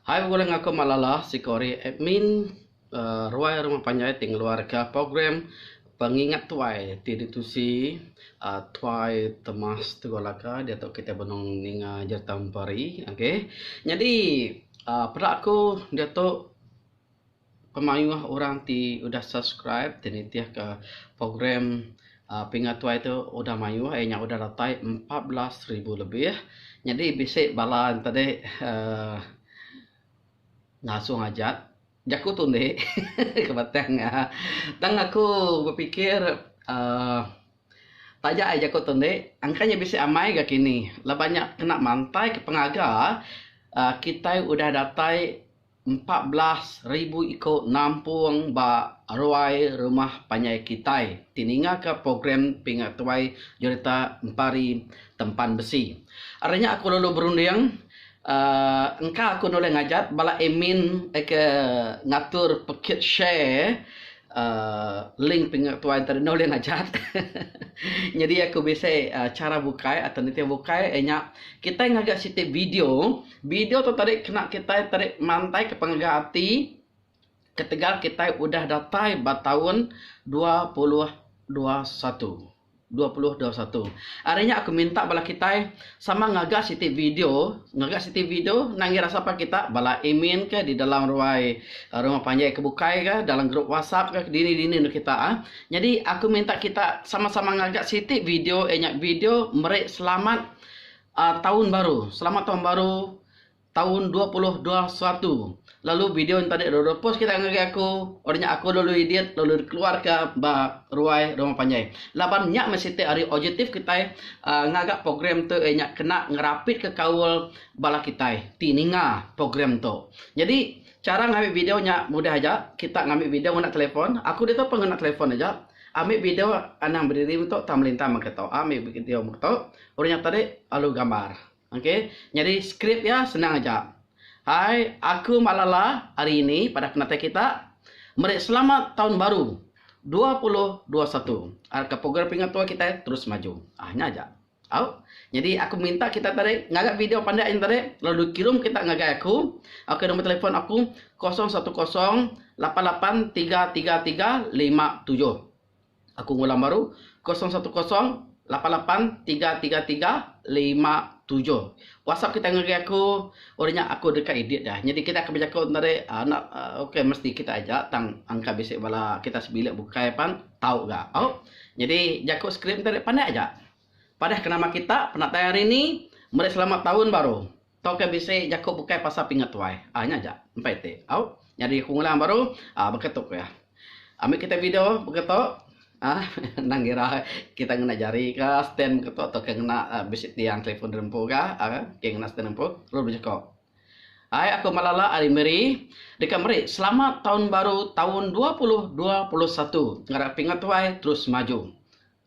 Hai begulai enggau aku Malala siku ari admin ruai rumah panjai ti ngeluarka program pengingat tuai ti ditusi tuai Thomas Teguh Laka diatu kitai benung ninga jerita Empari okay. Nyadi peda aku diatu pemayuh orang ti udah subscribe ti nitihka program Pingat Tuai tu udah mayuh iya nya udah datai 14,000 lebih. Nyadi bisi bala ne tadi uhh ngasuh ngajat jaku tundi ke batang iya. Tang aku bepikir uhh taja ai jaku tundi angka nya bisi amai ga kini laban nya kena mantai ke pengaga uhh kitai udah datai 14,000 iku nampung ba ruai rumah panjai kitai ti ningaka program Pingat Tuai Jerita Empari Tempan Besi. Ari nya aku lalu berunding uhh engka aku nulih ngajat bala admin ke ngatur pekit share uhh link Pingat Tuai enti nulih ngajat. Nyadi aku bisi chara bukai alternatif bukai iya nya kitai ngaga siti video. Video tu tadi kena kitai tadi mantai ke pengaga ati ketegal kitai udah datai ba taun 2021. 2021. Ari nya aku minta bala kitai sama ngaga siti video, ngaga siti video nang ngira sapa kita bala admin ke di dalam ruai rumah panjai ke bukai ke dalam group WhatsApp ke dini-dini endur kita ah. Nyadi aku minta kita sama-sama ngaga siti video iya nya video meri selamat Taun baru, selamat taun baru taun 2021. Lalu video nya tadi lalu post kita ngagai aku, udah nya aku lalu edit lalu dikeluarka ba ruai rumah panjai. Laban nya meh siti ari objektif kitai uhh ngaga program tu iya nya kena ngerapitka kaul bala kitai ti ninga program tu. Nyadi chara ngambi video nya mudah aja, kita ngambi video ngena telefon, aku ditu pun ngena telefon aja. Ambi video anang bediri metu tang melintang mega tu. Ambi video metu. Orang nya tadi lalu gambar. Okey. Nyadi skrip iya senang aja. Hai, aku Malala hari ini pada penatai kita meri selamat taun baru 2021. Arka program pingat tua kitai terus maju. Ah nya aja. Au. Nyadi aku minta kita tadi ngaga video pandak nya tadi lalu kirum kita ngagai aku. Okey nombor telefon aku 010 88 333 57. Aku ngulang baru, 010 88 333 57. WhatsApp kita ngagai aku, orang nya aku deka edit dah. Nyadi kita ke bejaku tadi enda okay mesti kita aja tang angka bisi bala kita sebilik bukai pan tau ga. Au. Nyadi jaku skrip tadi pandai aja. Padah ke nama kita penatai hari ni meri selamat taun baru. Tauka bisi jaku bukai pasal pingat tuai. Ah nya aja. Empai ti. Au. Nyadi aku ngulang baru ah baka tu ku iya. Ambi kitai video baka tu ah endang ngira kita ngena jari ka stand baka tu tauka ngena bisi tiang telefon diri empu ka ah ke ngena stand empu lalu bejaku. Hai aku Malala ari Miri deka meri selamat taun baru taun 2021 ngarap pingat tuai terus maju.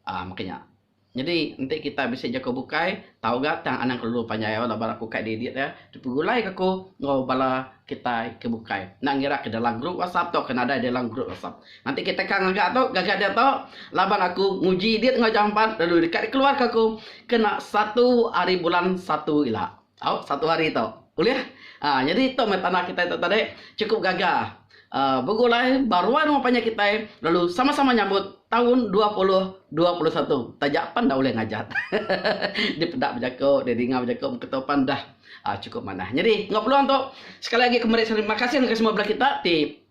Ah maka nya. Nyadi enti kita bisi jaku bukai tau ga tang anang kelalu panjai au laban aku kai diedit iya dipegulai ka aku enggau bala kitai ke bukai. Enda ngira ke dalam group WhatsApp tauka nadai dalam group WhatsApp. Enti kita ka ngaga tu gaga diatu laban aku nguji edit enggau jampat lalu deka dikeluar ka aku kena satu ari bulan satu ila. Au satu hari tu. Ulih? Ha, nyadi tu meh tanda kitai tu tadi chukup gaga uhh begulai ba ruai rumah panjai kitai lalu sama-sama nyambut taun 2021 taja pan enda ulih ngajat. Dipeda bejaku, didinga bejaku mengketu pan dah uhh chukup manah. Nyadi enggau peluang tu sekali agi aku meri terima kasih ngagai semua bala kita ti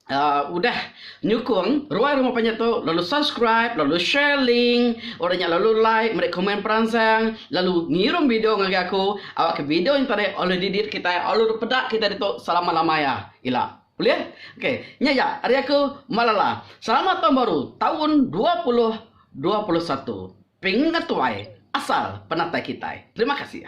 uhh udah nyukung ruai rumah panjai tu lalu subscribe lalu share link udah nya lalu like meri komen peransang lalu ngirum video ngagai aku awakka video nya tadi ulih didit kitai ulih dipeda kitai ditu selama lama iya ila. Ulih? Okey nya ja ari aku Malala. Selamat taun baru taun 2021. Pengingat tuai asal penatai kitai. Terima kasih.